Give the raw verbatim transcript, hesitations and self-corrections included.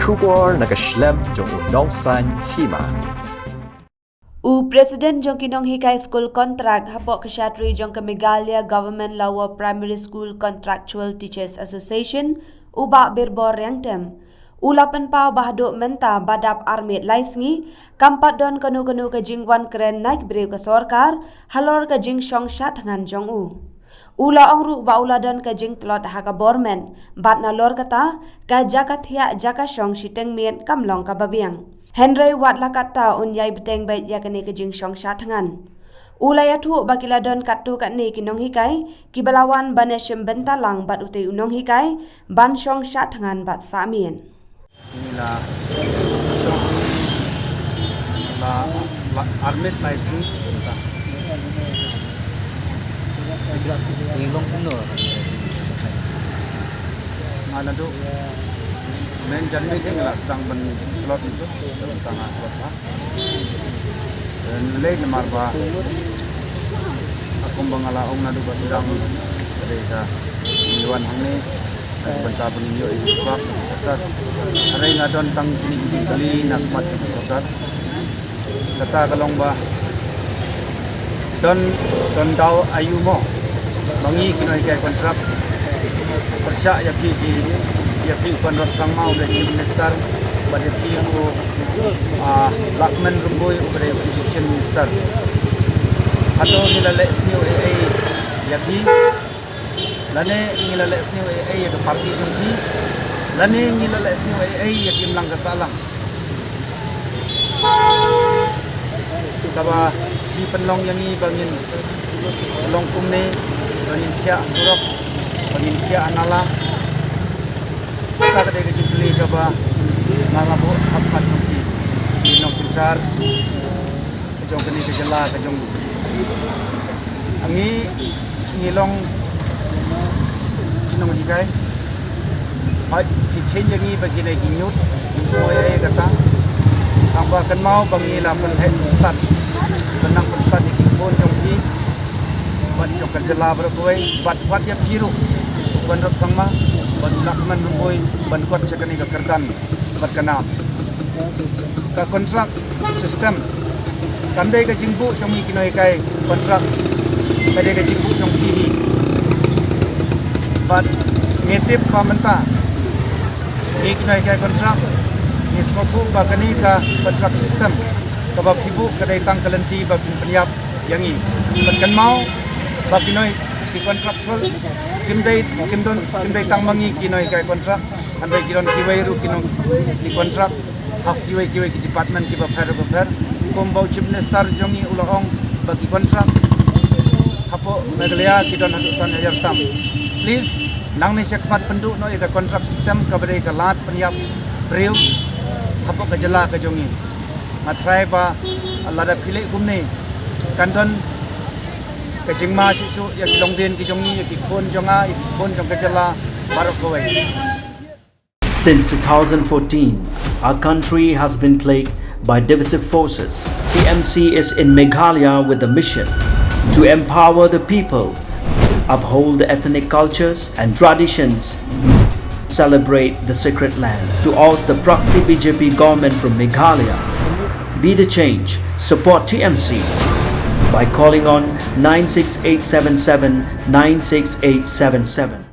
Khubor na ka shlem jong u nongsan hima. U President jong ki nonghikai skul kontrak hapoh ka shatri jong ka Meghalaya Government Lower Primary School Contractual Teachers Association, u Bah Birbor Riangtem, u la pynpaw ba haduh mynta ba dap armet lai sngi, kam pat don kano kano ka jingwan kren na ki briew ka sorkar halor ka jingshong shad thngan jong u. U la ong ruh ba u la don ka jingtlot ha ka bor met, bad nalor kata, ka jaka thiah jaka shong shiteng miet kam long kaba biang. Hynrei wat la katta un ïai bteng beit ïa kane ka jingshong shad thngan. U la ïathuh ba ki la don katto katne ki nonghikai, kiba la wan ban ïashim bynta lang bad utei u nonghikai, ban shong shad thngan bad sah miet. Ngi la, la, la armet lai sngi. Ngi long kumno? Nga naduh mynta janmiet ngi la sdang ban tlot ito. Tang nga tlot ha. Lei namar ba, kumba nga la ong naduh ba sdang, ka dei ka ngi wan hangne na ka bynta ba ngin ïoh ïa ka jubab na ka sorkar. Hynrei nga don tang kine ki jingkylli na khmat ka sorkar. Kata ka long ba don, don daw aïu mo ba ngi ki nonghikai kontrak pyrshah ïa phi ki, ïa phi u Conrad Sangma uba dei Chief Minister, bad ïa phi u, ah, Lahkmen Rymbui uba dei u Education Minister. Hato ngi la leh sniew ei ei ïa phi? Lane ngi la leh sniew ei ei ïa ka party jong phi? Lane ngi la leh sniew ei ei ïa ki imlang ka sahlang? Kaba phi pynlong ïa ngi ba ngin long kumne, ba ngin thiah surok, ba ngin thiah nala. Kata ka dei ka jingkylli kaba nga la buh ha khmat jong phi, ki nongpynshar jong kane ka jylla ka jong ngi. Ngi, ngi long ki nonghikai. Hooid, ki kheiñ ïa ngi ba kine ki ñiut, ngim sngew ei ei kata. Tangba kynmaw ba ngi la pynheh pynstad, pynnang pynstad ïa ki khun jong phi, bad jong ka jylla baroh kawei, bad wat ïa phi ruh, u Conrad Sangma, bad u Lahkmen Rymbui, ban kot sha kane ka kyrdan bad ka nam. Ka kontrak system kam dei ka jingbuh jong ngi ki nonghikai kontrak, ka dei ka jingbuh jong phi hi. Bad ngi tip ba mynta ngi ki nonghikai kontrak ngi sngewthuh ba kane ka kontrak system kaba phi buh ka dei tang ka lynti ba phin pynïap ïa ngi. Bad kynmaw ba ki nonghikai kontrak kim dei, kim don, kim dei tang ma ngi ki nonghikai kontrak. Hynrei ki don kiwei ruh ki nong, ki kontrak ha kiwei kiwei ki department kiba pher ba pher. Kumba u Chief Minister jong ngi u la ong ba ki kontrak hapoh Meghalaya ki don haduh san hajar tam. Please, nangne shakhmat pynduh noh ïa ka kontrak system kaba dei ka lad pynïap briew hapoh ka jylla ka jong ngi. Nga tharai ba lada phi leh kumne kan don ka jingma shuh shuh ïa ki longdien ki jong ngi, ïa ki khun jong nga, ïa ki khun jong ka jylla baroh kawei. Since two thousand fourteen, our country has been plagued by divisive forces. T M C is in Meghalaya with the mission to empower the people, uphold the ethnic cultures and traditions, celebrate the sacred land. To oust the proxy B J P government from Meghalaya, be the change, support T M C by calling on nine six eight seven seven nine six eight seven seven.